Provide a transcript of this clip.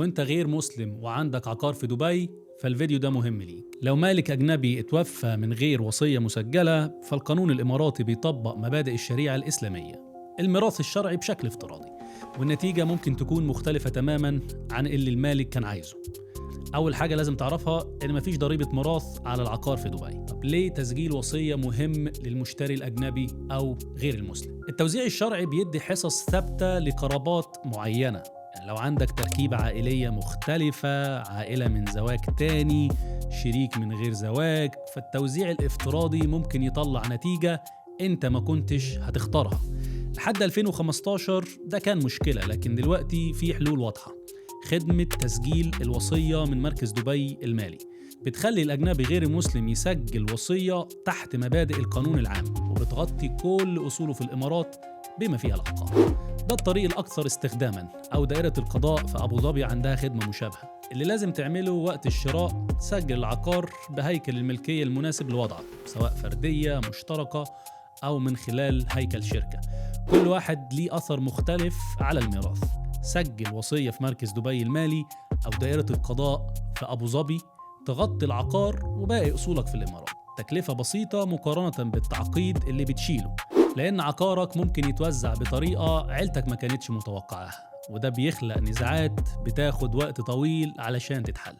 انت غير مسلم وعندك عقار في دبي فالفيديو ده مهم ليك. لو مالك أجنبي اتوفى من غير وصية مسجلة فالقانون الإماراتي بيطبق مبادئ الشريعة الإسلامية، الميراث الشرعي بشكل افتراضي، والنتيجة ممكن تكون مختلفة تماما عن اللي المالك كان عايزه. أول حاجة لازم تعرفها إن مفيش ضريبة ميراث على العقار في دبي. طب ليه تسجيل وصية مهم للمشتري الأجنبي أو غير المسلم؟ التوزيع الشرعي بيدي حصص ثابتة لقرابات معينة. يعني لو عندك تركيبة عائلية مختلفة، عائلة من زواج تاني، شريك من غير زواج، فالتوزيع الافتراضي ممكن يطلع نتيجة انت ما كنتش هتختارها. لحد 2015 ده كان مشكلة، لكن دلوقتي في حلول واضحة. خدمة تسجيل الوصية من مركز دبي المالي بتخلي الأجنبي غير المسلم يسجل وصية تحت مبادئ القانون العام، وبتغطي كل أصوله في الإمارات بما فيها العقار. ده الطريق الأكثر استخداما، أو دائرة القضاء في أبو ظبي عندها خدمة مشابهة. اللي لازم تعمله وقت الشراء، سجل العقار بهيكل الملكية المناسب لوضعك، سواء فردية، مشتركة، أو من خلال هيكل شركة. كل واحد ليه أثر مختلف على الميراث. سجل وصية في مركز دبي المالي أو دائرة القضاء في أبو ظبي تغطي العقار وباقي أصولك في الإمارات. تكلفة بسيطة مقارنة بالتعقيد اللي بتشيله، لأن عقارك ممكن يتوزع بطريقة عيلتك ما كانتش متوقعاها، وده بيخلق نزاعات بتاخد وقت طويل علشان تتحل.